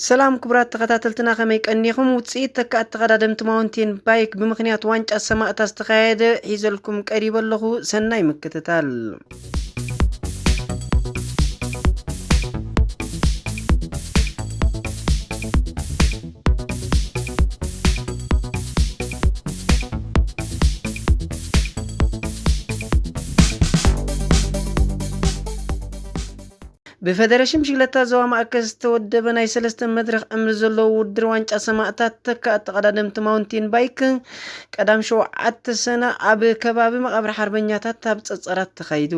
ሰላም ክቡራት ተኸታተልትና፣ ከመይ ቀኒኹም? ውፅኢት ተካእቲ ተቐዳደምቲ ማውንቴን ባይክ ብምኽንያት ዋንጫ ሰማእታት ዝተኻየደ ሒዘልኩም ቀሪበ ኣለኹ። ሰናይ ምክትታል። ብፈደረሽን ብሽግለታ ዞባ ማእከል ዝተወደበ ናይ ሰለስተ መድረኽ ዕምሪ ዘለዎ ውድድር ዋንጫ ሰማእታት ተካ ኣተቐዳደምቲ ማውንቴን ባይክ ቀዳም ሸውዓተ ሰነ ኣብ ከባቢ መቓብር ሓርበኛታት ኣብ ጸጸራት ተኻይዱ።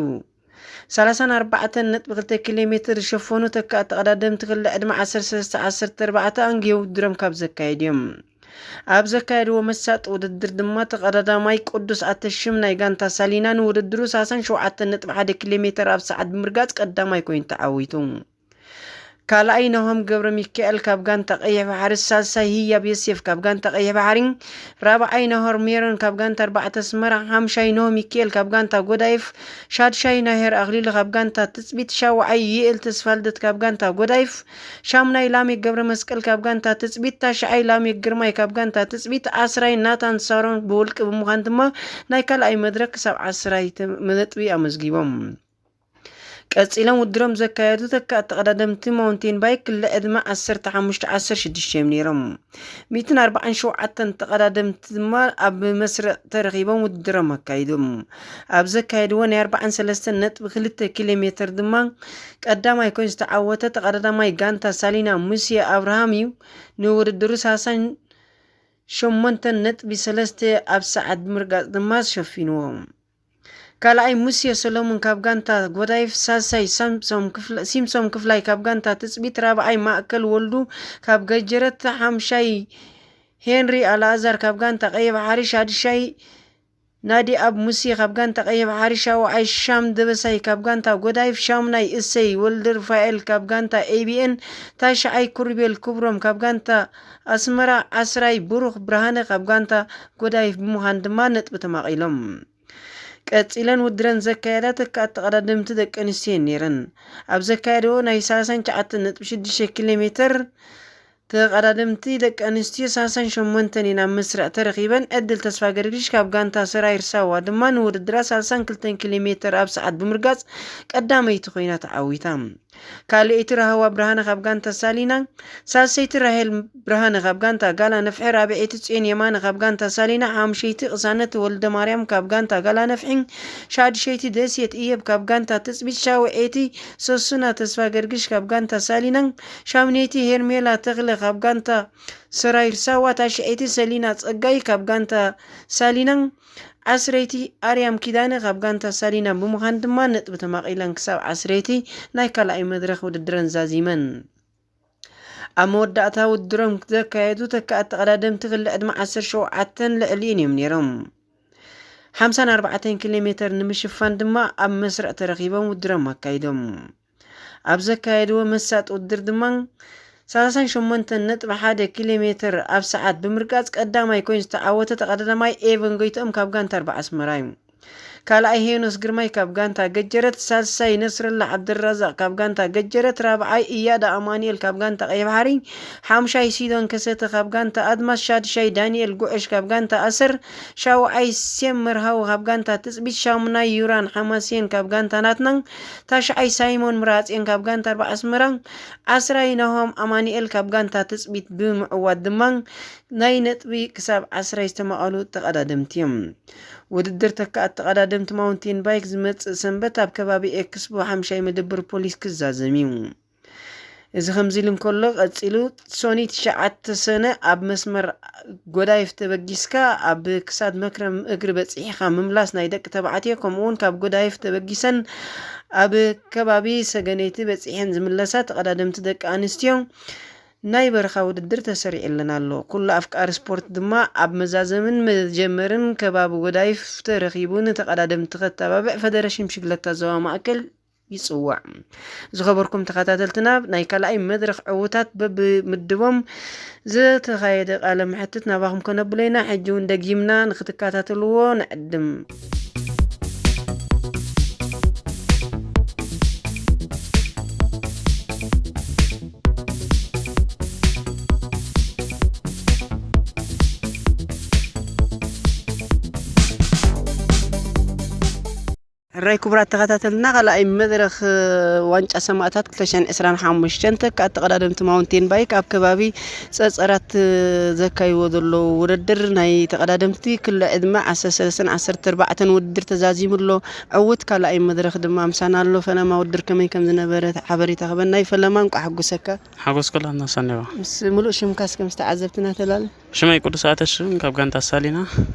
ሰላሳን ኣርባዕተን ነጥቢ ክልተ ኪሎ ሜትር ዝሸፈኑ ተካ ኣተቐዳደምቲ ክልተ ዕድመ ዓሰርተ ሰለስተ ዓሰርተ ኣርባዕተ ኣንግዮ ውድድሮም ካብ ዘካየዱ እዮም። ኣብ ዘካየድዎ መሳጢ ውድድር ድማ ተቐዳዳማይ ቅዱስ ኣተሽም ናይ ጋንታ ሳሊና ንውድድሩ ሰላሳን ሸውዓተን ነጥቢ ሓደ ኪሎ ሜትር ኣብ ሰዓት ብምርጋጽ ቀዳማይ ኮይኑ ተዓዊቱ። ካልኣይ ናሆም ገብረ ሚካኤል ካብ ጋንታ ቀይሕ ባሕሪ፣ ሳልሳይ ህያብ ዮሴፍ ካብ ጋንታ ቀይሕ ባሕሪ፣ ራብዓይ ናሆር ሜሮን ካብ ጋንታ ኣርባዕተ ኣስመራ፣ ሓምሻይ ናሆ ሚካኤል ካብ ጋንታ ጎዳይፍ፣ ሻድሻይ ናሄር ኣኽሊሉ ካብ ጋንታ ትጽቢት፣ ሻውዓይ ዩኤል ተስፋልደት ካብ ጋንታ ጎዳይፍ፣ ሻምናይ ላሜክ ገብረ መስቀል ካብ ጋንታ ትጽቢት፣ ታሽዓይ ላሜክ ግርማይ ካብ ጋንታ ትጽቢት፣ ዓስራይ ናታን ሳሮን ብውልቂ ብምዃን ድማ ናይ ካልኣይ መድረክ ክሳብ ዓስራይ ተ-፣ ነጥቢ ኣመዝጊቦም። ቀጺሎም ውድድሮም ዘካየዱ ተካእቲ ተቐዳደምቲ ማውንቴን ባይክ ክልተ ዕድመ ዓሰርተ ሓሙሽተ ዓሰርተ ሽዱሽተ እዮም ነይሮም። ሚእትን ኣርባዓን ሸውዓተን ተቐዳደምቲ ድማ ኣብ መስርዕ ተረኺቦም ውድድሮም ኣካይዶም። ኣብ ዘካየድዎ ናይ ኣርባዓን ሰለስተን ነጥቢ ክልተ ኪሎ ሜትር ድማ ቀዳማይ ኮይኑ ዝተዓወተ ተቐዳዳማይ ጋንታ ሳሊና ሙሴ ኣብርሃም እዩ። ንውድድሩ ሰላሳን ሸሞንተን ነጥቢ ሰለስተ ኣብ ሰዓት ብምርጋጽ ድማ ሸፊንዎ። ካልኣይ ሙሴ ሰሎሞን ካብ ጋንታ ጎዳይፍ፣ ሳልሳይ ሳምሶም ክፍላ-፣ ሲምሶም ክፍላይ ካብ ጋንታ ትጽቢት፣ ራብዓይ ማእከል ወልዱ ካብ ገጀረት፣ ሓምሻይ ሄንሪ ኣልኣዛር ካብ ጋንታ ቀይሕ ባሕሪ፣ ሻድሻይ ናዲ ኣብ ሙሴ ካብ ጋንታ ቀይሕ ባሕሪ፣ ሻውዓይ ሻም ደበሳይ ካብ ጋንታ ጎዳይፍ፣ ሻሙናይ እሰይ ወልደ ሩፋኤል ካብ ጋንታ ኤቢኤን፣ ታሽዓይ ኩርቤል ክብሮም ካብ ጋንታ ኣስመራ፣ ዓስራይ ብሩኽ ብርሃነ ካብ ጋንታ ጎዳይፍ ብምዃን ድማ ነጥቢ ተማቒሎም። ቀጺለን ውድረን ዘካየዳ ተካእቲ ተቐዳደምቲ ደቂ ኣንስትዮ እየን ነይረን። ኣብ ዘካየደኦ ናይ ሰላሳን ትሽዓተን ነጥቢ ሽዱሽተ ኪሎ ሜትር ተቐዳደምቲ ደቂ ኣንስትዮ ሰላሳን ሸሞንተን እየን ኣብ መስርዕ ተረኺበን። ዕድል ተስፋ ገርግሽ ካብ ጋንታ ሰራይር ሳዋ ድማ ንውድድራ ሰላሳን ክልተን ኪሎ ሜትር ኣብ ሰዓት ብምርጋጽ ቀዳመይቲ ኮይና ተዓዊታ። ካልኣይቲ ራህዋ ብርሃነ ካብ ጋንታ ሳሊና፣ ሳልሰይቲ ራሄል ብርሃነ ካብ ጋንታ ጋላ ነፍሒ፣ ራብዐይቲ ጽዮን የማነ ካብ ጋንታ ሳሊና፣ ሓምሸይቲ ቅሳነት ወልደ ማርያም ካብ ጋንታ ጋላ ነፍሒ፣ ሻድሸይቲ ደሴት እየብ ካብ ጋንታ ትጽቢት፣ ሻውዐይቲ ሰሱና ተስፋ ገርግሽ ካብ ጋንታ ሳሊና፣ ሻምነይቲ ሄርሜላ ተኽለ ካብ ጋንታ ሰራይር ሳዋ፣ ታሽዐይቲ ሰሊና ጸጋይ ካብ ጋንታ ሳሊና፣ ዓስረይቲ ኣርያም ኪዳነ ካብ ጋንታ ሳሊና ብምዃን ድማ ነጥቢ ተማቒለን ክሳብ ዓስረይቲ ናይ ካልኣይ መድረኽ ውድድረን ዛዚመን። ኣብ መወዳእታ ውድድሮም ዘካየዱ ተካእቲ ተቐዳደምቲ ክሊ ዕድመ ዓሰርተ ሸውዓተን ልዕሊኡን እዮም ነይሮም። ሓምሳን ኣርባዕተን ኪሎ ሜተር ንምሽፋን ድማ ኣብ መስርዕ ተረኺቦም ውድድሮም ኣካይዶም። ኣብ ዘካየድዎ መሳጢ ውድድር ድማ ሰላሳን ሸሞንተን ነጥቢ ሓደ ኪሎ ሜትር ኣብ ሰዓት ብምርጋጽ ቀዳማይ ኮይኑ ዝተዓወተ ተቐዳዳማይ ኤቨን ጎይትኦም ካብ ጋንታ ኣርባዓ ኣስመራ እዩ። ካልኣይ ሄኖስ ግርማይ ካብ ጋንታ ገጀረት፣ ሳልሳይ ነስረላ ዓብደራዛቕ ካብ ጋንታ ገጀረት፣ ራብዓይ እያዳ ኣማኑኤል ካብ ጋንታ ቀይሕ ባሕሪ፣ ሓምሻይ ሲዶን ከሰተ ካብ ጋንታ ኣድማስ፣ ሻድሻይ ዳንኤል ጉዕሽ ካብ ጋንታ ኣሰር፣ ሻውዓይ ሴም መርሃዊ ካብ ጋንታ ትጽቢት፣ ሻሙናይ ዩራን ሓማሴን ካብ ጋንታ ናትና፣ ታሽዓይ ሳይሞን ምራጼን ካብ ጋንታ ኣርባዓ ኣስመራ፣ ዓስራይ ናሆም ኣማኑኤል ካብ ጋንታ ትጽቢት ብምዕዋት ድማ ናይ ነጥቢ ክሳብ ዓስራይ ዝተመቐሉ ተቐዳደምቲ እዮም። ውድድር ተካእቲ ተቐዳደምቲ ማውንቴን ባይክ ዝመጽእ ሰንበት ኣብ ከባቢ ኤክስፖ ሓምሻይ መደብር ፖሊስ ክዛዘም እዩ። እዚ ከምዚ ኢሉ እንከሎ፣ ቀጺሉ ሶኒ ትሽዓተ ሰነ ኣብ መስመር ጎዳይፍ ተበጊስካ ኣብ ክሳድ መክረም እግሪ በጺሕኻ ምምላስ ናይ ደቂ ተባዕትዮ፣ ከምኡውን ካብ ጎዳይፍ ተበጊሰን ኣብ ከባቢ ሰገነይቲ በጺሐን ዝምለሳ ተቐዳደምቲ ደቂ ኣንስትዮ ናይ በረኻ ውድድር ተሰሪዕለን ኣሎ። ኩሉ ኣፍቃሪ ስፖርት ድማ ኣብ መዛዘምን መጀመርን ከባቢ ጎዳይፍ ተረኺቡ ንተቐዳደምቲ ከተባብዕ ፈደረሽን ብሽግለታ ዞባ ማእከል ይጽዋዕ። ዝኸበርኩም ተኸታተልትና፣ ናይ ካልኣይ መድረኽ ዕዉታት በብምድቦም ዝተኻየደ ቃለ መሕትት ናባኹም ከነብሎ ኢና። ሕጂ እውን ደጊምና ንክትከታተልዎ ንዕድም። ራይ ክቡራት ተኸታተልና፣ ካልኣይ መድረኽ ዋንጫ ሰማእታት ክልተ ሽሕን ዕስራን ሓሙሽተን ተካእቲ ተቐዳደምቲ ማውንቴን ባይክ ኣብ ከባቢ ጸጸራት ዘካይዎ ዘለዉ ውድድር፣ ናይ ተቐዳደምቲ ክለ ዕድመ ዓሰርተ ሰለስተን ዓሰርተ ኣርባዕተን ውድድር ተዛዚሙ ኣሎ። ዕውት ካልኣይ መድረኽ ድማ ምሳና ኣሎ። ፈለማ ውድድር ከመይ ከም ዝነበረ ሓበሬታ ክበና እዩ። ፈለማ እንቋዕ ሓጎሰካ። ሓጎስ ኩላትና ሰኔዋ። ምስ ምሉእ ሽምካ እስከ ምስ ተዓዘብትና ተላለ። ሽመይ ቅዱስ ኣተሽም ካብ ጋንታ ሳሊና።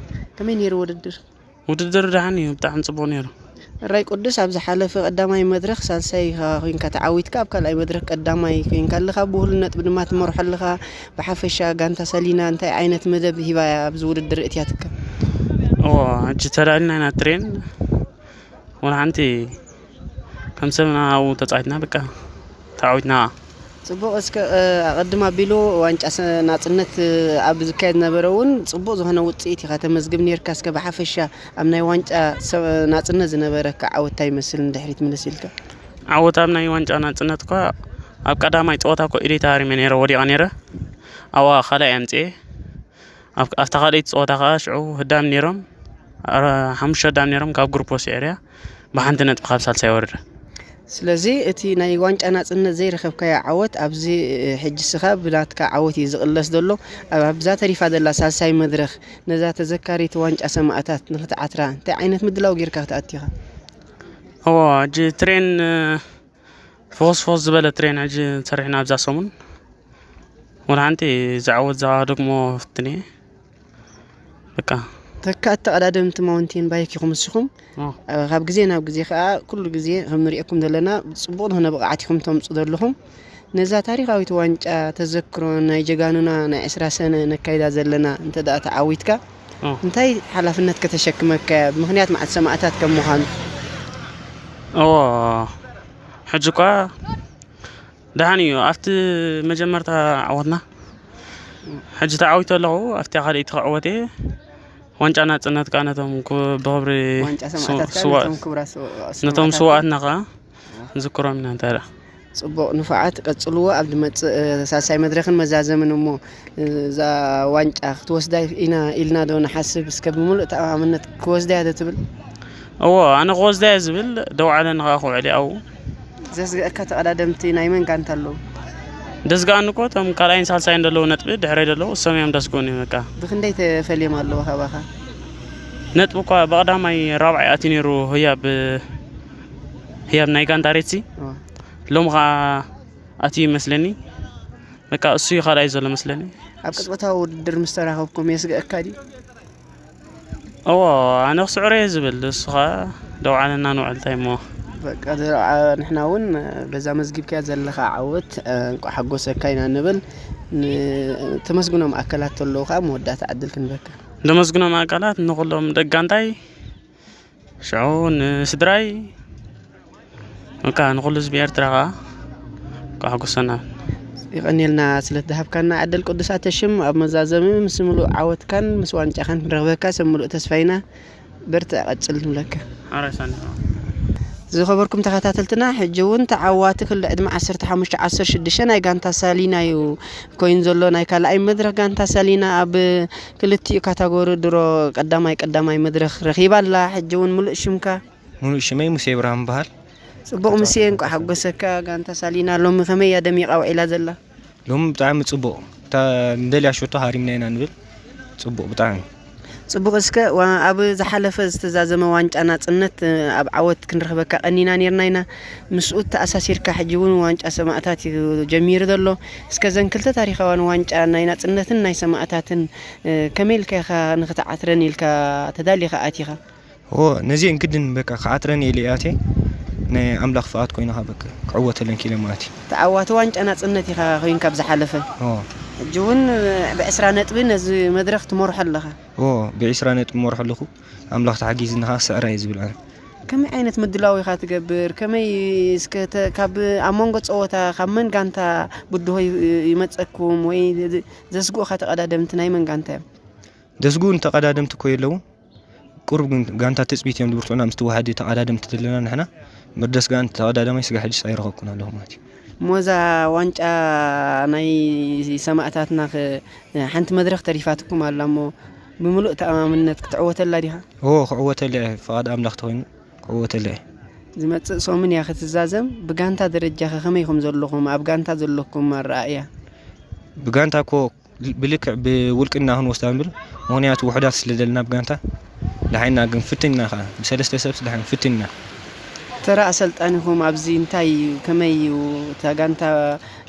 ከመይ ነይሩ ውድድር? ውድድር ደሓን እዩ፣ ብጣዕሚ ጽቡቕ ነይሩ። ራይ ቅዱስ ኣብ ዝሓለፈ ቀዳማይ መድረኽ ሳልሳይ ኢኻ ኮይንካ ተዓዊትካ፣ ኣብ ካልኣይ መድረኽ ቀዳማይ ኮይንካ ኣለኻ፣ ብውህሉል ነጥቢ ድማ ትመርሖ ኣለኻ። ብሓፈሻ ጋንታ ሳሊና እንታይ ዓይነት መደብ ሂባ እያ ኣብዚ ውድድር እትያትካ? እዎ፣ ሕጂ ተዳሊና ኢና ትሬን፣ ወላ ሓንቲ ከም ሰብና ኣብኡ ተጻዊትና፣ በቃ ተዓዊትና። ጽቡቕ። እስከ፣ እ፣ ኣቐድም ኣቢሉ ዋንጫ ሰ-፣ ናጽነት፣ እ፣ ኣብ ዝካየድ ነበረ እውን ጽቡቕ ዝኾነ ውጽኢት ኢኻ ተመዝግብ ነርካ። እስከ ብሓፈሻ ኣብ ናይ ዋንጫ ሰ-፣ ናጽነት ዝነበረካ ዓወት እንታይ ይመስል? ንድሕሪት ምልስ ኢልካ። ዓወት ኣብ ናይ ዋንጫ ናጽነት እኳ ኣብ ቀዳማይ ጸወታ እኮ ኢደይ ተሃሪመ ነይረ፣ ወዲቐ ነይረ። ኣብኣ ካልኣይ ኣምጽኤ። ኣብ፣ ኣብታ ካልኣይቲ ጸወታ ከኣ ሽዑ ህዳም ነይሮም። ኣረ-፣ ሓሙሽተ ህዳም ነይሮም፣ ካብ ግሩፕ ወሲዐ እያ። ብሓንቲ ነጥቢ ካብ ሳልሳይ ወረደ። ስለዚ እቲ ናይ ዋንጫ ናጽነት ዘይረኸብካዮ ዓወት ኣብዚ፣ እ፣ ሕጂ ስኻ ብናትካ ዓወት እዩ ዝቕለስ ዘሎ። ኣብ፣ ኣብዛ ተሪፋ ዘላ ሳልሳይ መድረኽ ነዛ ተዘካሪት ዋንጫ ሰማእታት ንኽትዓትራ እንታይ ዓይነት ምድላው ጌርካ ክትኣቱ ኢኻ? እዎ፣ ሕጂ ትሬን፣ እ፣ ፎስ ፎስ ዝበለ ትሬን ሕጂ ሰሪሕና ኣብዛ ሰሙን። ወላ ሓንቲ ዝዓወት ዝሃ ደግሞ ፍትኔ። በቃ። ተካእቲ ተቐዳደምቲ ማውንቴን ባይክ ኢኹም ንስኹም። ኦ። ኣብ፣ ካብ ግዜ ናብ ግዜ ከኣ ኩሉ ግዜ ከም ንሪኤኩም ዘለና ጽቡቕ ዝኾነ ብቕዓት ኢኹም ተምጹ ዘለኹም። ነዛ ታሪኻዊት ዋንጫ ተዘክሮ ናይ ጀጋኑና ናይ ዕስራ ሰነ ነካይዳ ዘለና እንተ ደኣ ተዓዊትካ፣ ኦ። እንታይ ሓላፍነት ከተሸክመካ እያ? ብምኽንያት መዓልቲ ሰማእታት ከም ምዃኑ። እዎ፣ ሕጂ እኳ ደሓን እዩ። ኣብቲ መጀመርታ ዓወትና፣ ሕጂ ተዓዊተ ኣለኹ። ኣብቲ ካልኣይቲ ክዕወት እየ። ዋንጫ ናጽነት ከኣ ነቶም ክብ-፣ ብኽብሪ ዋንጫ ስው-፣ ሰማእታት ከኣ ስዋ-፣ ነቶም ክቡራት ስው-፣ ነቶም ሰማእታት ስዋኣትና ከኣ ዝክሮም ኢና። እንታይ ደኣ? ጽቡቕ፣ ንፉዓት፣ ቀጽልዎ። ኣብ ዝመጽእ፣ እ፣ ሳልሳይ መድረኽን መዛዘምን እሞ፣ እ፣ እዛ ዋንጫ ክትወስዳ ኢና ኢልና ዶ ንሓስብ? እስከ ብምሉእ ተኣማምነት ክወስዳ እያ ዶ ትብል? እዎ፣ ኣነ ክወስዳ እየ ዝብል፣ ደው ዓለን ከኣ ክውዕል እየ ኣብኡ። ዘስግአካ ተቐዳደምቲ ናይ መን ጋንታ ኣለዉ? ደስግኣኒ እኮ እቶም ካልኣይን ሳልሳይን ዘለዉ ነጥቢ ድሕረይ ዘለዉ እሶም እዮም ደስግኡኒ በቃ። ብኽንደይ ተፈልዮም ኣለዉ ካባኻ? ነጥቢ እኳ ብቐዳማይ ራብዓይ ኣትዩ ነይሩ ህያብ፣ ህያብ ናይ ጋንታ ሬትሲ። እዎ። ሎሚ ኸኣ ኣትዩ ይመስለኒ። በቃ እሱ እዩ ካልኣይ ዘሎ መስለኒ። ኣብ ቅጽበታዊ ውድድር ምስ ተራኸብኩም የስግአካ ድዩ? እዎ፣ ኣነ ክስዕሮ እየ ዝብል፣ እሱ ኸኣ ደው ዓለና ንውዕል እንታይ እሞ። በቃ፣ ደው ዓ-፣ ንሕና እውን በዛ መዝጊብካያ ዘለኻ ዓወት፣ እ፣ እንቋዕ ሓጎሰካ ኢና ንብል። ን-፣ ተመስግኖም ኣካላት ተለዉ ኸኣ መወዳእታ ዕድል ክንበካ። ዘመስግኖም ኣካላት ንኹሎም ደቂ ጋንታይ፣ ሽዑ ንስድራይ፣ በቃ ንኹሉ ህዝቢ ኤርትራ ኸኣ እንቋዕ ሓጎሰና። የቐንየልና ስለ ዝሃብካና ዕድል ቅዱስ ኣተሽም። ኣብ መዛዘሚ ምስ ምሉእ ዓወትካን ምስ ዋንጫኻን ክንረኽበካ ሰብ ምሉእ ተስፋ ኢና። በርትዕ፣ ቀጽል ንብለካ። ሓራይ ሳንድራ። ዝኸበርኩም ተኸታተልትና፣ ሕጂ እውን ተዓዋቲ ክሊ ዕድመ ዓሰርተ ሓሙሽተ ዓሰርተ ሽዱሽተ ናይ ጋንታ ሳሊና እዩ ኮይኑ ዘሎ። ናይ ካልኣይ መድረኽ ጋንታ ሳሊና ኣብ ክልቲኡ ካታጎሪ ድሮ ቀዳማይ ቀዳማይ መድረኽ ረኺባ ኣላ። ሕጂ እውን ምሉእ ሽምካ? ምሉእ ሽመይ ሙሴ ብርሃን በሃል። ጽቡቕ ሙሴ፣ እንቋዕ ሓጎሰካ። ጋንታ ሳሊና ሎሚ ከመይ እያ ደሚቓ ውዒላ ዘላ? ሎሚ ብጣዕሚ ጽቡቕ። እታ እንደልያ ሸቶ ሃሪምና ኢና ንብል። ጽቡቕ ብጣዕሚ። ጽቡቕ። እስከ ዋ-፣ ኣብ ዝሓለፈ ዝተዛዘመ ዋንጫ ናጽነት፣ እ፣ ኣብ ዓወት ክንረኽበካ ቀኒና ኔርና ኢና። ምስኡ ተኣሳሲርካ ሕጂ እውን ዋንጫ ሰማእታት እዩ ጀሚሩ ዘሎ። እስከ ዘን ክልተ ታሪኻውያን ዋንጫ ናይ ናጽነትን ናይ ሰማእታትን፣ እ፣ ከመይ ኢልካ ኢኻ ንኽትዓትረን ኢልካ ተዳሊኻ ኣቲኻ? ኦ፣ ነዚአን ግድን በቃ ክዓትረን ኢለ እየ ኣትየ። ናይ ኣምላኽ ፍቓድ ኮይንኻ በቃ ክዕወተለን ክኢለ ማለት እዩ። ተዓዋቲ ዋንጫ ናጽነት ኢኻ ኮይንካ ኣብ ዝሓለፈ። ኦ። ሕጂ እውን ብዕስራ ነጥቢ ነዚ መድረኽ ትመርሖ ኣለኻ። ኦ፣ ብዕስራ ነጥቢ እመርሖ ኣለኹ። ኣምላኽ ተሓጊዝኒ ኸዓ ክስዕራ እየ ዝብል ኣነ። ከመይ ዓይነት ምድላው ኢኻ ትገብር? ከመይ እስከ ተ-፣ ካብ ኣብ መንጎ ጸወታ ካብ መን ጋንታ ብድሆ ይ-፣ ይመጸኩም ወይ ዘስግኡኻ ተቐዳደምቲ ናይ መን ጋንታ እዮም? ዘስግኡኒ ተቐዳደምቲ እኮ የለውን። ቁሩብ ግን ጋንታ ትጽቢት እዮም ዝብርቱዕና፣ ምስ ተዋሃዲ ተቐዳደምቲ ዘለና ንሕና። መርደስ ጋን ተቐዳዳማይ ስጋ ሕጅስ ኣይረኸብኩን ኣለኹ ማለት እዩ። እሞ እዛ ዋንጫ ናይ ሰማእታትና ኸ ሓንቲ መድረኽ ተሪፋትኩም ኣላ እሞ ብምሉእ ተኣማምነት ክትዕወተላ ዲኻ? ኦ፣ ክዕወተላ እየ፣ ፍቓድ ኣምላኽ ተኾይኑ ክዕወተላ እየ። ዝመጽእ ሰሙን እያ ክትዛዘም። ብጋንታ ደረጃ ከ ከመይ ኢኹም ዘለኹም? ኣብ ጋንታ ዘለኩም ኣረኣእያ? ብጋንታ እኮ ብልክዕ ብውልቅና ክንወስዳ ንብል፣ ምኽንያቱ ውሑዳት ስለ ዘለና ብጋንታ። ደሓይና ግን ፍትንና ከኣ፣ ብሰለስተ ሰብስ ደሓን ፍትንና። ተራ ኣሰልጣኒኹም ኣብዚ እንታይ እዩ? ከመይ እዩ? እታ ጋንታ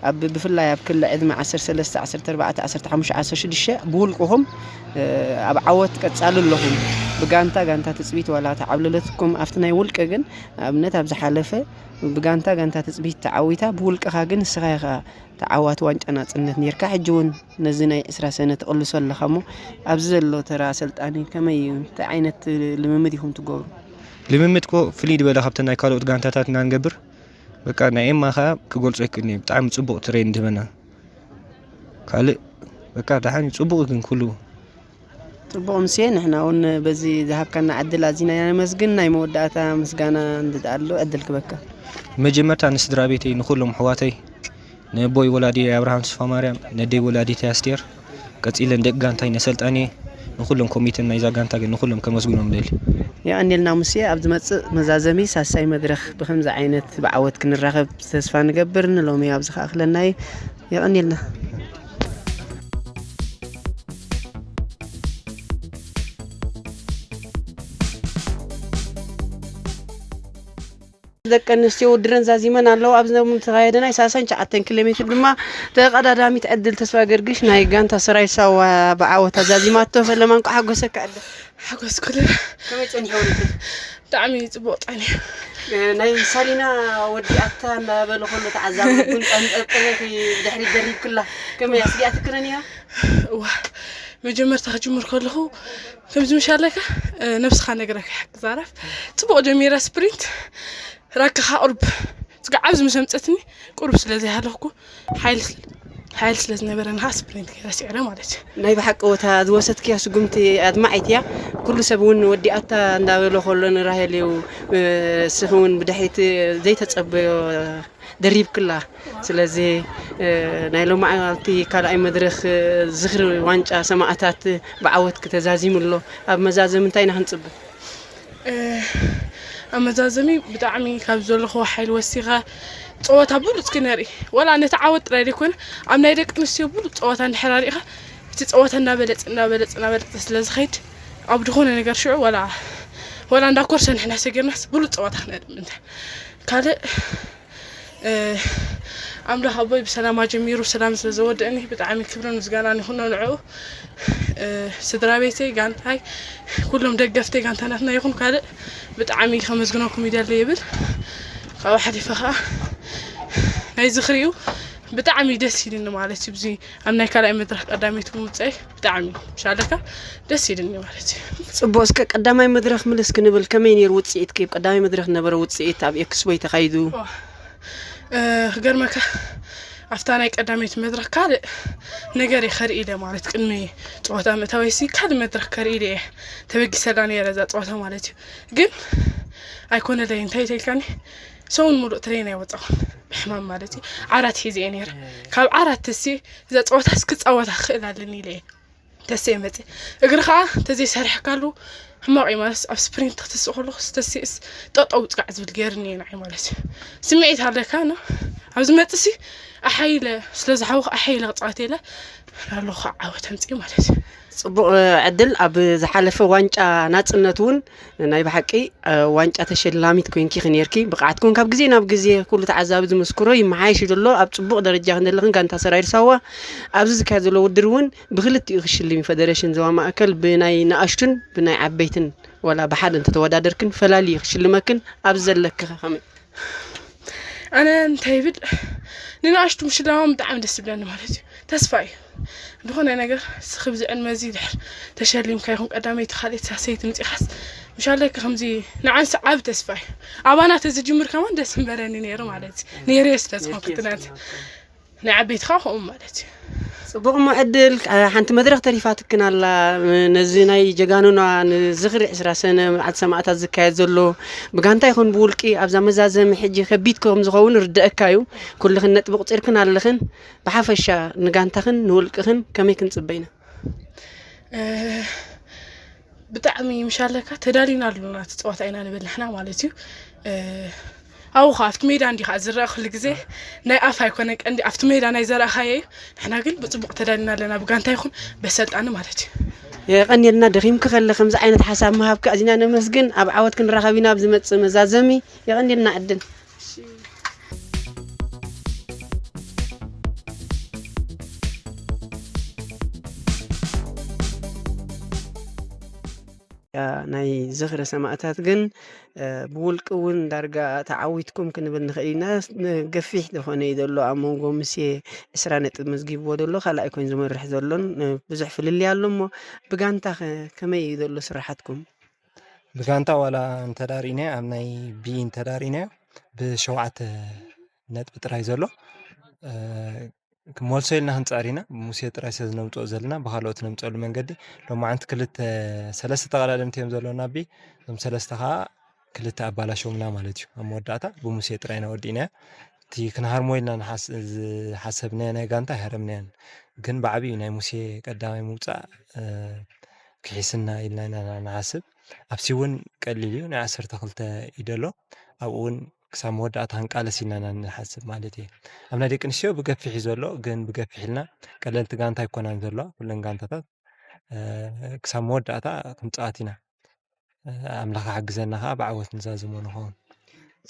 ኣብ፣ ብፍላይ ኣብ ክሊ ዕድመ ዓሰርተ ሰለስተ፣ ዓሰርተ ኣርባዕተ፣ ዓሰርተ ሓሙሽተ፣ ዓሰርተ ሽዱሽተ ብውልቅኹም፣ እ፣ ኣብ ዓወት ቀጻሉ ኣለኹም። ብጋንታ፣ ጋንታ ትጽቢት ዋላ ተዓብለለትኩም፣ ኣብቲ ናይ ውልቂ ግን፣ ንኣብነት ኣብ ዝሓለፈ ብጋንታ፣ ጋንታ ትጽቢት ተዓዊታ፣ ብውልቅኻ ግን ንስኻ ኢኻ ተዓዋቲ ዋንጫ ናጽነት ኔርካ። ሕጂ እውን ነዚ ናይ ዕስራ ሰነ ትቕልሶ ኣለኻ እሞ፣ ኣብዚ ዘሎ ተራ ኣሰልጣኒ ከመይ እዩ? እንታይ ዓይነት ልምምድ ኢኹም ትገብሩ? ልምምድ እኮ ፍልይ ዝበለ ካብተን ናይ ካልኦት ጋንታታትና ንገብር። በቃ ናይ ኤማ ኸኣ ክገልጾ ኣይክእልን እየ። ብጣዕሚ ጽቡቕ ትሬን ትህበና። ካልእ በቃ ደሓን እዩ፣ ጽቡቕ እዩ ግን ኩሉ። ጽቡቕ ምሴ፣ ንሕና እውን በዚ ዝሃብካና ዕድል ኣዚና ኢና ነመስግን። ናይ መወዳእታ ምስጋና እንድኣ ኣሎ ዕድል ክበካ። መጀመርታ ንስድራ ቤተይ፣ ንኹሎም ኣሕዋተይ፣ ነቦይ ወላዲ ኣብርሃም ተስፋማርያም፣ ነደይ ወላዲተይ ኣስቴር፣ ቀጺለን ደቂ ጋንታይ ነሰልጣኒ፣ ንኹሎም ኮሚተን ናይዛ ጋንታ ግን ንኹሎም ከመስግኖም እደሊ። የቐንየልና ሙሴ፣ ኣብ ዝመጽእ መዛዘሚ ሳሳይ መድረኽ ብኸምዚ ዓይነት ብዓወት ክንራኸብ ተስፋ ንገብር። ንሎሚ ኣብዚ ክኣኽለና እዩ። የቐንየልና። ደቂ ኣንስትዮ ውድድረን ዛዚመን ኣለዋ። ኣብ ዝተኻየደ ናይ ሰላሳን ትሽዓተን ኪሎ ሜትር ድማ ተቐዳዳሚት ዕድል ተስፋ ገርግሽ ናይ ጋንታ ሰራዊት ሳዋ ብዓወታ ዛዚማቶ። ፈለማ፣ እንቋዕ ሓጎሰካ ኣደ። ሓጎስኩ። ከመይ ጸኒሑ ውድድር? ብጣዕሚ ጽቡቕ ጸኒሑ። እ፣ ናይ ሳሊና ወዲኣታ እናበለ ከሎ ተዓዛቢ እውን ቀንጠብጠበት ብድሕሪት ደሪብክላ። ከመይ ኣስጊኣትክን እያ? እዋ፣ መጀመርታ ክጅምር ከለኹ ከምዚ ምሽ ኣለካ፣ እ፣ ነብስኻ ነግረካ ክዛረብ። ጽቡቕ ጀሚራ ስፕሪንት፣ ራክኻ ቁሩብ ጽጋዕ ኣብዚ ምስ ኣምጸትኒ ቁሩብ ስለ ዘይሃለኽኩ፣ ሓይሊ ስለ፣ ሓይሊ ስለ ዝነበረኒ ኸኣ ስፕሪንት ገይረ ስዒረ ማለት እዩ። ናይ ብሓቂ ወታ ዝወሰድክያ ስጉምቲ ኣድማዒት እያ። ኩሉ ሰብ እውን ወዲኣታ እንዳበሎ ከሎ ንራሄል እዩ፣ እ፣ ስኺ እውን ብድሕሪት ዘይተጸበዮ ደሪብክላ። ስለዚ፣ እ፣ ናይ ሎማዓልቲ ካልኣይ መድረኽ፣ እ፣ ዝኽሪ ዋንጫ ሰማእታት ብዓወት ክተዛዚሙ ኣሎ። ኣብ መዛዘሚ እንታይ ኢና ክንጽበ? እ፣ ኣብ መዛዘሚ ብጣዕሚ ካብ ዘለኽዎ ሓይሊ ወሲኻ ጸወታ ብሉጽ ክነርኢ፣ ዋላ ነቲ ዓወት ጥራይ ዘይኮነ ኣብ ናይ ደቂ ኣንስትዮ ብሉጽ ጸወታ እንድሕር ኣሪእኻ፣ እቲ ጸወታ እናበለጸ፣ እናበለጸ፣ እናበለጸ ስለ ዝኸይድ፣ ኣብ ዝኾነ ነገር ሽዑ ዋላ፣ ዋላ እንዳ ኮርሰ ንሕና ሰጊርናስ ብሉጽ ጸወታ ክነርኢ ምእንቲ። ካልእ እ፣ ኣምላኽ ኣቦይ ብሰላም ኣጀሚሩ ብሰላም ስለ ዘወደእኒ ብጣዕሚ ክብርን ምስጋናን ይኹኖ ንዕኡ። እ፣ ስድራ ቤተይ፣ ጋንታይ፣ ኩሎም ደገፍተይ፣ ጋንታ ናትና ይኹን ካልእ ብጣዕሚ ከመስግነኩም ይደሊ ይብል። ካብኡ ሓሊፈ ኸዓ ናይ ዝኽሪኡ ብጣዕሚ ደስ ኢሉኒ ማለት እዩ። ብዚ ኣብ ናይ ካልኣይ መድረኽ ቀዳመይቲ ብምውፀይ ብጣዕሚ ምሻለካ ደስ ኢሉኒ ማለት እዩ። ጽቡቕ፣ እስከ ቀዳማይ መድረኽ ምልስ ክንብል፣ ከመይ ነይሩ ውጽኢትኪ? ኣብ ቀዳማይ መድረኽ ዝነበረ ውጽኢት ኣብ ኤክስፖ እዩ ተኻይዱ። ዋ፣ እ፣ ክገርመካ፣ ኣብታ ናይ ቀዳመይቲ መድረኽ ካልእ ነገር እየ ከርኢ ኢለ ማለት፣ ቅድሚ ጸወታ ምእታወይሲ ካልእ መድረኽ ከርኢ ኢለ እየ ተበጊሰላ ነይረ እዛ ጸወታ ማለት እዩ። ግን ኣይኮነለይ፣ እንታይ ተልካኒ፣ ሰሙን ሙሉእ ትሬን ኣይወጻኹን ብሕማም ማለት እዩ። ዓራት ሒዘ እየ ነይረ። ካብ ዓራት ተሲ እዛ ጸወታ እስክጻወታ ክኽእል ኣለኒ ኢለ እየ ተስየ መጽእ። እግሪ ኸዓ ተዘይሰርሐካሉ ሕማቕ እዩ ማለት፣ ኣብ ስፕሪንት ክትስእ ከለኹ ተስየስ ጠጠው ጽጋዕ ዝብል ገይርኒ እዩ ንዓይ ማለት እዩ። ስምዒት ኣለካ ና፣ ኣብ ዝመጽእ ሲ ኣሓይለ ስለ ዝሓወኹ ኣሓይለ ክጻወት ኢለ ኣለኹ፣ ዓወት ኣምጽእ ማለት እዩ። ጽቡቕ ዕድል። ኣብ ዝሓለፈ ዋንጫ ናጽነት እውን ናይ ብሓቂ፣ እ፣ ዋንጫ ተሸላሚት ኮይንኪ ኔርኪ። ብቕዓትኩም ካብ ግዜ ናብ ግዜ ኩሉ ተዓዛቢ ዝምስክሮ ይመሓየሽ እዩ ዘሎ። ኣብ ጽቡቕ ደረጃ ክንደለኽን ጋንታ ሰራዊት ሳዋ ኣብዚ ዝካየድ ዘሎ ውድድር እውን ብክልቲኡ ክሽልም እዩ። ፈደረሽን ዞባ ማእከል ብናይ ንኣሽቱን ብናይ ዓበይትን ዋላ ብሓደ እንተተወዳደርክን ፈላልዩ ክሽልመክን ኣብዚ ዘለኪ ከ ከመይ? ኣነ እንታይ ይብል፣ ንንኣሽቱ ምሽላሞም ብጣዕሚ ደስ ዝብለኒ ማለት እዩ። ተስፋ እዩ። ዝኾነ ነገር ስኺ ብዚ ዕድመ እዚ ድሕር ተሸሊምካ ይኹን ቀዳመይቲ፣ ካልኣይቲ፣ ሳልሰይቲ ምጺኻስ፣ ምሻለኪ ከምዚ ንዓንስ ዓቢ ተስፋ እዩ። ኣባና ተዝጅምር ከማን ደስ ምበለኒ ነይሩ ማለት እዩ። ነይረ ስለ ዝኾንኩ ትናንት ናይ ዓበይቲ ኸዓ ከምኡ ማለት እዩ። ጽቡቕ እሞ ዕድል፣ አ፣ ሓንቲ መድረኽ ተሪፋትክን ኣላ። ነዚ ናይ ጀጋኑና ንዝኽሪ ዕስራ ሰነ በዓል ሰማእታት ዝካየድ ዘሎ ብጋንታ ይኹን ብውልቂ ኣብዛ መዛዘሚ ሕጂ ከቢድ ከም ዝኸውን ርደአካ እዩ። ኩልኽን ነጥቢ ቁጺርክን ኣለኽን። ብሓፈሻ ንጋንታኽን ንውልቅኽን ከመይ ክንጽበ ኢና? እ፣ ብጣዕሚ ምሻለካ ተዳሊና ኣለና፣ እቲ ፀዋታ ኢና ንብል ንሕና ማለት እዩ። ኣብኡ ከዓ ኣብቲ ሜዳ እንዲ ከዓ ዝረአ ኩሉ ግዜ ናይ ኣፍ ኣይኮነ ቀንዲ፣ ኣብቲ ሜዳ ናይ ዘረእካዮ እዩ። ንሕና ግን ብፅቡቅ ተዳሊና ኣለና፣ ብጋንታ ይኹን በሰልጣኒ ማለት እዩ። የቐንየልና፣ ደኺምኪ ከለ ከምዚ ዓይነት ሓሳብ ምሃብኪ ኣዚና ነመስግን። ኣብ ዓወት ክንራኸብ ኢና ኣብ ዝመጽእ መዛዘሚ። የቐንየልና ዕድል። ናይ ዝኽሪ ሰማእታት ግን ብውልቂ እውን ዳርጋ ተዓዊትኩም ክንብል ንኽእል ኢና። ገፊሕ ዝኾነ እዩ ዘሎ ኣብ መንጎ ሙሴ ዕስራ ነጥቢ መዝጊብዎ ዘሎ ካልኣይ ኮይኑ ዝመርሕ ዘሎን ብዙሕ ፍልልይ ኣሎ እሞ ብጋንታ ከ ከመይ እዩ ዘሎ ስራሓትኩም? ብጋንታ ዋላ እንተዳሪእናዮ ኣብ ናይ ቢ እንተዳሪእናዮ ብሸውዓተ ነጥቢ ጥራይ ዘሎ። ክመልሶ ኢልና ክንፅዕር ኢና። ብሙሴ ጥራይ ስለ ዝነምፅኦ ዘለና ብካልኦት ነምፀሉ መንገዲ ሎማዓንቲ ክልተ ሰለስተ ተቐዳደምቲ እዮም ዘለውና ቢ እዞም ሰለስተ ከዓ ክልተ ኣባላሸውና ማለት እዩ። ኣብ መወዳእታ ብሙሴ ጥራይ ኢና ወዲእናዮ። እቲ ክንሃርሞ ኢልና ዝሓሰብናዮ ናይ ጋንታ ኣይሃረምናዮን፣ ግን ብዓብዩ ናይ ሙሴ ቀዳማይ ምውፃእ ክሒስና ኢልና ኢና ንሓስብ። ኣብሲ እውን ቀሊል እዩ፣ ናይ ዓሰርተ ክልተ እዩ ደሎ። ኣብኡ እውን ክሳብ መወዳእታ ክንቃለስ ኢልና ኢና ንሓስብ ማለት እዩ። ኣብ ናይ ደቂ ኣንስትዮ ብገፊሕ እዩ ዘሎ፣ ግን ብገፊሕ ኢልና ቀለልቲ ጋንታ ኣይኮናን ዘለዋ ኩለን ጋንታታት። ክሳብ መወዳእታ ክንፃወት ኢና። ኣምላኽ ሓግዘና ከዓ ብዓወት ንዛዝሞ ንኸውን።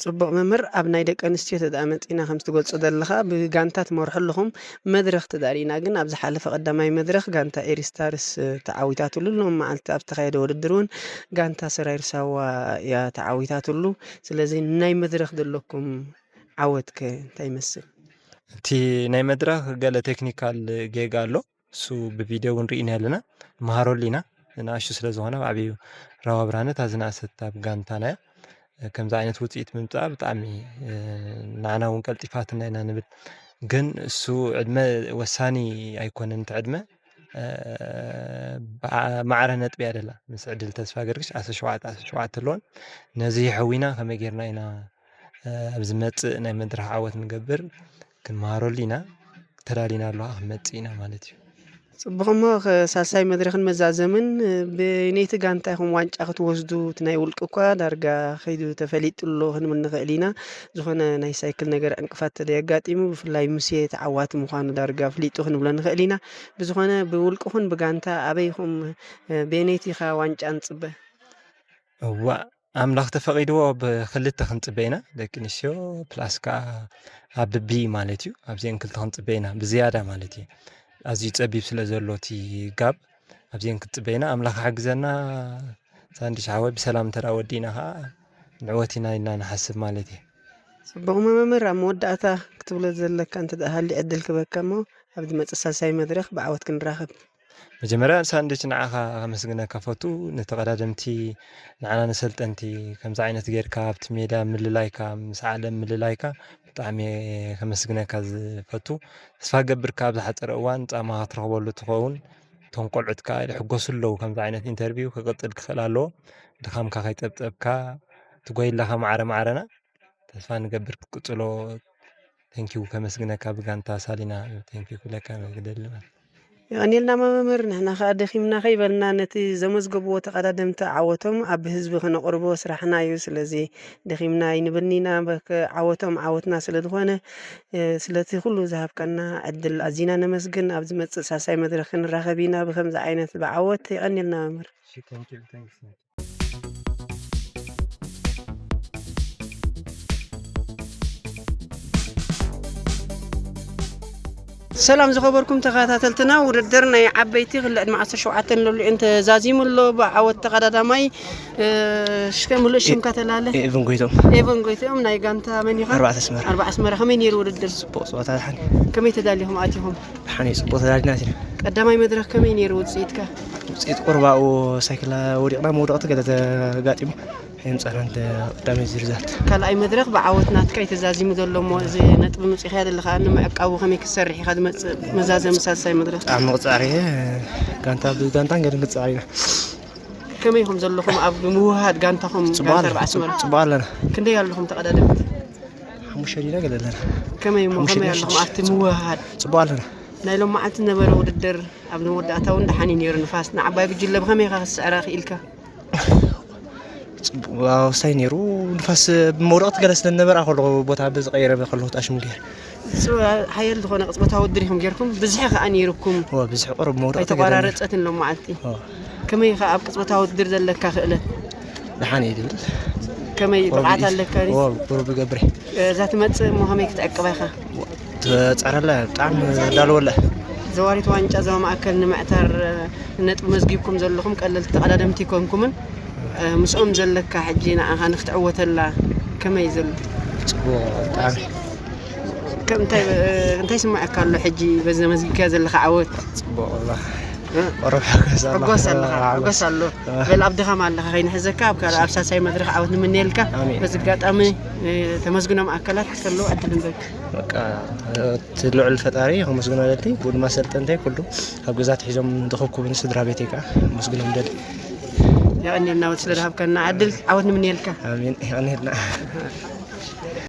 ፅቡቕ መምህር፣ ኣብ ናይ ደቂ ኣንስትዮ ተደኣ መፂና ከም ትገልፆ ዘለኻ ብጋንታ ትመርሑ ኣለኹም፣ መድረኽ ተዳሪእና ግን ኣብ ዝሓለፈ ቀዳማይ መድረኽ ጋንታ ኤሪስታርስ ተዓዊታትሉ፣ ሎም መዓልቲ ኣብ ዝተኻየደ ውድድር እውን ጋንታ ሰራይር ሳዋ እያ ተዓዊታትሉ። ስለዚ ናይ መድረኽ ዘለኩም ዓወት ከ እንታይ ይመስል? እቲ ናይ መድረኽ ገለ ቴክኒካል ጌጋ ኣሎ። እሱ ብቪድዮ እውን ርኢና ኣለና፣ ንመሃረሉ ኢና። ንኣሽቱ ስለ ዝኾነ ብዓብዩ ራዋ ብርሃነ እታ ዝነኣሰት ኣብ ጋንታና እያ። ከምዚ ዓይነት ውፅኢት ምምፃእ ብጣዕሚ ንዓና እውን ቀልጢፋትና ኢና ንብል። ግን እሱ ዕድመ ወሳኒ ኣይኮነን። እቲ ዕድመ ማዕረ ነጥቢ እያ ደላ ምስ ዕድል ተስፋ ገርግሽ ዓሰርተ ሸውዓተ ዓሰርተ ሸውዓተ ኣለዎን። ነዚ የሕዊና ከመይ ጌርና ኢና ኣብ ዝመፅእ ናይ መድረኽ ዓወት ንገብር ክንመሃረሉ ኢና። ተዳሊና ኣለዋ ክንመፅእ ኢና ማለት እዩ። ፅቡቕ እሞ ሳልሳይ መድረኽን መዛዘምን ብነይቲ ጋንታ ኢኹም ዋንጫ ክትወስዱ እቲ ናይ ውልቂ እኳ ዳርጋ ከይዱ ተፈሊጡ ኣሎ ክንብል ንኽእል ኢና። ዝኾነ ናይ ሳይክል ነገር ዕንቅፋት ተደየጋጢሙ ብፍላይ ሙሴ ተዓዋቲ ምዃኑ ዳርጋ ፍሊጡ ክንብሎ ንኽእል ኢና። ብዝኾነ ብውልቅኹን ብጋንታ ኣበይኹም ብየነይቲ ኢኻ ዋንጫ ንፅበ? እዋ ኣምላኽ ተፈቒድዎ ብክልተ ክንፅበ ኢና፣ ደቂ ኣንስትዮ ፕላስ ከዓ ኣብ ቢ ማለት እዩ። ኣብዚአን ክልተ ክንፅበ ኢና ብዝያዳ ማለት እዩ። ኣዝዩ ፀቢብ ስለ ዘሎ እቲ ጋብ ኣብዚአን ክንፅበ ኢና። ኣምላኽ ሓግዘና። ሳንድሽ ሓወይ ብሰላም እንተ ወዲእና ከዓ ንዕወት ኢና ኢልና ንሓስብ ማለት እዩ። ፅቡቕ መመምር፣ ኣብ መወዳእታ ክትብሎ ዘለካ እንተ ሃሊ ዕድል ክበካ እሞ ኣብ ዝመፅእ ሳልሳይ መድረኽ ብዓወት ክንራኸብ። መጀመርያ ሳንድች ንዓኻ ከመስግነካ ፈቱ። ንተቐዳደምቲ ንዓና ንሰልጠንቲ ከምዚ ዓይነት ጌርካ ኣብቲ ሜዳ ምልላይካ ምስ ዓለም ምልላይካ ብጣዕሚ ከመስግነካ ዝፈቱ። ተስፋ ገብር ካብ ዝሓፀረ እዋን ፃማ ክትረኽበሉ ትኸውን። እቶም ቆልዑት ከዓ ይሕጎሱ ኣለዉ። ከምዚ ዓይነት ኢንተርቪው ክቕፅል ክኽእል ኣለዎ። ድኻምካ ከይጠብጠብካ ትጎይላኻ ማዕረ ማዕረና ተስፋ ንገብር ክትቅፅሎ። ቴንኪው ከመስግነካ ብጋንታ ሳሊና ቴንኪው ክብለካ ግደሊ ማለት። የቐንየልና መምህር፣ ንሕና ከዓ ደኺምና ከይበልና ነቲ ዘመዝገብዎ ተቐዳደምቲ ዓወቶም ኣብ ህዝቢ ክነቕርቦ ስራሕና እዩ። ስለዚ ደኺምና ኣይንብልኒና ዓወቶም ዓወትና ስለ ዝኾነ ስለቲ ኩሉ ዝሃብካና ዕድል ኣዚና ነመስግን። ኣብ ዝመፅእ ሳልሳይ መድረክ ክንራኸብ ኢና ብከምዚ ዓይነት ብዓወት። የቐንየልና መምህር። ሰላም ዝኸበርኩም ተኸታተልትና፣ ውድድር ናይ ዓበይቲ ክልተ ዕድመ ዓሰርተ ሸውዓተ ንልዕሊኡን ተዛዚሙ ኣሎ። ብዓወት ተቐዳዳማይ፣ እ፣ ሽከ-፣ ምሉእ ሽምካ ተላለ? ኤቨን ጎይቶም። ኤቨን ጎይቶም፣ ናይ ጋንታ መን ኢኻ? ኣርባዕተ ኣስመራ። ኣርባዕተ ኣስመራ። ከመይ ነይሩ ውድድር? ጽቡቕ ጸወታ፣ ደሓን። ከመይ ተዳሊኹም ኣቲኹም? ደሓን እዩ፣ ጽቡቕ ተዳሊና ኣቲና። ቀዳማይ መድረኽ ከመይ ነይሩ ውጽኢትካ? ውጽኢት ቁርባኡ ሳይክል ወዲቕና፣ መውደቕቲ ገለ ተጋጢሙ። የምጻና እንደ ቀዳማይ ዝርዛት። ካልኣይ መድረኽ ብዓወት ናትካ እዩ ተዛዚሙ ዘሎ እሞ፣ እዚ ነጥቢ ምጺኻዮ ዘለኻ ንምዕቃቡ ከመይ ክትሰርሕ ኢኻ ዝመጽእ መዛዘሚ ሳልሳይ መድረኽ? ብጣዕሚ ክጽዕር እየ። ጋንታ ብጋንታን ገለን ክጽዕር ኢና። ከመይ ኢኹም ዘለኹም ኣብ ምውህሃድ ጋንታኹም? ጽቡቕ ጋንታ ኣለ-፣ ኣርባዓ ኣስመራ? ጽቡቕ ኣለና። ክንደይ ኣለኹም ተቐዳደምቲ? ሓሙሽተ ዲና ገለ ኣለና። ከመይ እሞ ሓሙሽተ ከመይ ዲና ኣለኹም ሽዱሽተ። ኣብቲ ምውህሃድ? ጽቡቕ ኣለና። ናይ ሎም መዓልቲ ነበረ ውድድር ኣብ መወዳእታ እውን ደሓን እዩ ነይሩ። ንፋስ ንዓባይ ጉጅለ ብኸመይ ኢኻ ክትስዕራ ክኢልካ? ጽቡቕ ኣወሳይ ነይሩ። ንፋስ ብመውደቕ ትገለ ስለ ነበረ ኣኸሎ ቦታ ብዝቐየረ ከለኹ ኣሽሙ ገይር። ጽ-፣ ሓያል ዝኾነ ቅጽበታዊ ውድድር ኢኹም ጌርኩም፣ ብዝሒ ከኣ ነይርኩም። እወ፣ ብዝሒ ቁሩብ መውደቕ ተገለ ነይሩ። ኣይተቋራረጸትን ሎም መዓልቲ። እወ። ከመይ ኢኻ ኣብ ቅጽበታዊ ውድድር ዘለካ ክእለት? ደሓን እየ ዝብል። ከመይ ቁሩብ ብቕዓት ዩ-፣ ኣለካ ድዩ? እወ፣ ቁሩብ ይገብር እየ። እዛ ትመጽእ እሞ ከመይ ክትዕቅባ ኢኻ? ትጸረላ እያ፣ ብጣዕሚ ዳለወላ እያ። ዘዋሪት ዋንጫ ዞባ ማእከል ንምዕታር፣ ነጥቢ መዝጊብኩም ዘለኹም ቀለልቲ ተቐዳደምቲ ኣይኮንኩምን። ምስኦም ዘለካ ሕጂ ንዓኻ ንክትዕወተላ ከመይ እዩ ዘሎ? ጽቡቕ፣ ብጣዕሚ። ከም እንታይ፣ እንታይ ይስምዓካ ኣሎ ሕጂ በዚ መዝጊብካዮ ዘለኻ ዓወት? ጽቡቕ፣ ወላ እ? ቁሩብ ሓጎስ ኣሎ። ሕጎስ ኣለኻ፣ ኣዎ፣ ሓጎስ። ሕጎስ ኣሎ። ኣዎ። በል ኣብ ድኻም ኣለኻ ከይንሕዘካ፣ ኣብ ካልእ ኣብ ሳልሳይ መድረኽ ዓወት ንምነየልካ። ኣሜን። በዚ ኣጋጣሚ፣ እ፣ ተመስግኖም ኣካላት ክተልዎ ዕድል ንበክ። በቃ፣ እቲ ልዑል ፈጣሪ ከመስግኖ ደሊ፣ ብኡ ድማ ሰልጠንተይ ኩሉ ኣብ ገዛ ኣትሒዞም ዝኸብኩብኒ ስድራ ቤተይ ከኣ ከመስግኖም ደሊ። የቐንየልና ወድ ስለ ዝሃብካና ዕድል፣ ዓወት ንምነየልካ። ኣሜን፣ የቐንየልና።